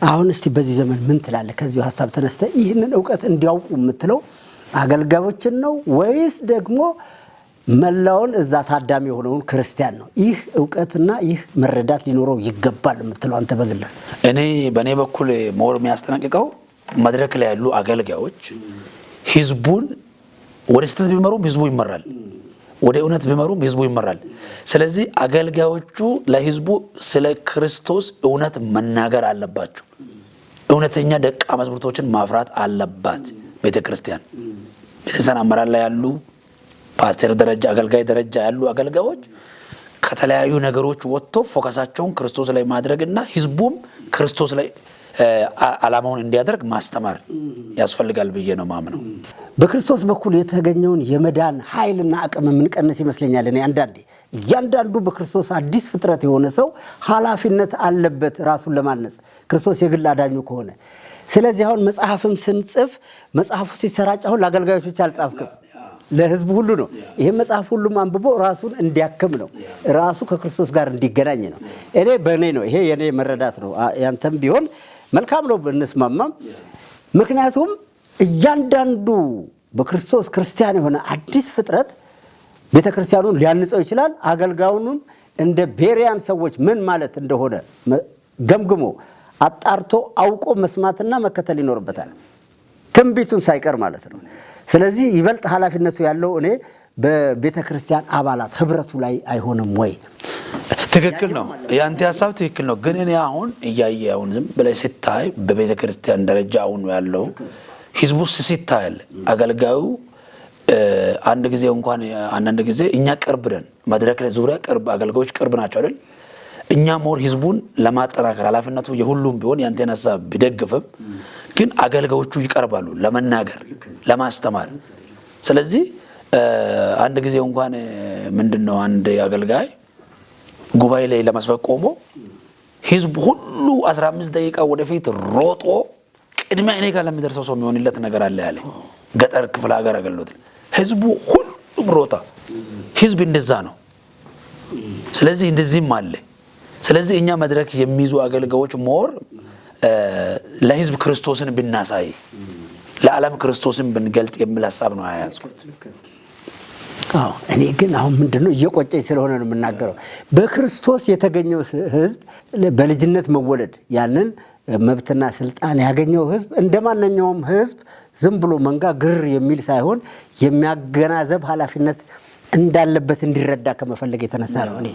አሁን እስቲ በዚህ ዘመን ምን ትላለህ? ከዚሁ ሀሳብ ተነስተህ ይህንን እውቀት እንዲያውቁ የምትለው አገልጋዮችን ነው ወይስ ደግሞ መላውን እዛ ታዳሚ የሆነውን ክርስቲያን ነው? ይህ እውቀትና ይህ መረዳት ሊኖረው ይገባል የምትለው አንተ በግልህ? እኔ በእኔ በኩል more የሚያስጠነቅቀው መድረክ ላይ ያሉ አገልጋዮች ህዝቡን ወደ ስህተት ቢመሩም ህዝቡ ይመራል፣ ወደ እውነት ቢመሩም ህዝቡ ይመራል። ስለዚህ አገልጋዮቹ ለህዝቡ ስለ ክርስቶስ እውነት መናገር አለባቸው። እውነተኛ ደቀ መዛሙርቶችን ማፍራት አለባት ቤተ ክርስቲያን። ቤተክርስቲያን አመራር ላይ ያሉ፣ ፓስተር ደረጃ፣ አገልጋይ ደረጃ ያሉ አገልጋዮች ከተለያዩ ነገሮች ወጥቶ focus ኣቸውን ክርስቶስ ላይ ማድረግና ህዝቡም ክርስቶስ ላይ ዓላማውን እንዲያደርግ ማስተማር ያስፈልጋል ብዬ ነው ማምነው። በክርስቶስ በኩል የተገኘውን የመዳን ኃይልና አቅም የምንቀንስ ይመስለኛል። እኔ አንዳንዴ እያንዳንዱ በክርስቶስ አዲስ ፍጥረት የሆነ ሰው ኃላፊነት አለበት ራሱን ለማነጽ፣ ክርስቶስ የግል አዳኙ ከሆነ። ስለዚህ አሁን መጽሐፍም ስንጽፍ፣ መጽሐፉ ሲሰራጭ አሁን ለአገልጋዮች ብቻ አልጻፍክም፣ ለህዝቡ ሁሉ ነው። ይህም መጽሐፍ ሁሉም አንብቦ ራሱን እንዲያክም ነው፣ ራሱ ከክርስቶስ ጋር እንዲገናኝ ነው። እኔ በእኔ ነው፣ ይሄ የእኔ መረዳት ነው። ያንተም ቢሆን መልካም ነው ብንስማማም። ምክንያቱም እያንዳንዱ በክርስቶስ ክርስቲያን የሆነ አዲስ ፍጥረት ቤተ ክርስቲያኑን ሊያንጸው ይችላል። አገልጋዩንም እንደ ቤሪያን ሰዎች ምን ማለት እንደሆነ ገምግሞ፣ አጣርቶ፣ አውቆ መስማትና መከተል ይኖርበታል። ትንቢቱን ሳይቀር ማለት ነው። ስለዚህ ይበልጥ ኃላፊነቱ ያለው እኔ በቤተ ክርስቲያን አባላት ህብረቱ ላይ አይሆንም ወይ? ትክክል ነው። የአንተ ሀሳብ ትክክል ነው። ግን እኔ አሁን እያየ አሁን ዝም ብለህ ስታይ በቤተ ክርስቲያን ደረጃ አሁን ያለው ህዝቡ ሲታያል አገልጋዩ አንድ ጊዜ እንኳን አንዳንድ ጊዜ እኛ ቅርብ ነን፣ መድረክ ላይ ዙሪያ ቅርብ አገልጋዮች ቅርብ ናቸው አይደል? እኛ more ህዝቡን ለማጠናከር ኃላፊነቱ የሁሉም ቢሆን ያንተን ሀሳብ ቢደግፍም ግን አገልጋዮቹ ይቀርባሉ ለመናገር፣ ለማስተማር። ስለዚህ አንድ ጊዜ እንኳን ምንድን ነው፣ አንድ አገልጋይ ጉባኤ ላይ ለመስበክ ቆሞ ህዝቡ ሁሉ 15 ደቂቃ ወደፊት ሮጦ ቅድሚያ እኔ ጋር ለሚደርሰው ሰው የሚሆንለት ነገር አለ ያለ፣ ገጠር ክፍለ ሀገር አገልግሎት ህዝቡ ሁሉም ሮጣ። ህዝብ እንደዛ ነው። ስለዚህ እንደዚህም አለ። ስለዚህ እኛ መድረክ የሚይዙ አገልጋዮች more ለህዝብ ክርስቶስን ብናሳይ፣ ለዓለም ክርስቶስን ብንገልጥ የሚል ሀሳብ ነው የያዝኩት። አዎ፣ እኔ ግን አሁን ምንድነው እየቆጨኝ ስለሆነ ነው የምናገረው። በክርስቶስ የተገኘው ህዝብ፣ በልጅነት መወለድ ያንን መብትና ስልጣን ያገኘው ህዝብ እንደ ማንኛውም ህዝብ ዝም ብሎ መንጋ ግር የሚል ሳይሆን የሚያገናዘብ ኃላፊነት እንዳለበት እንዲረዳ ከመፈለግ የተነሳ ነው እኔ።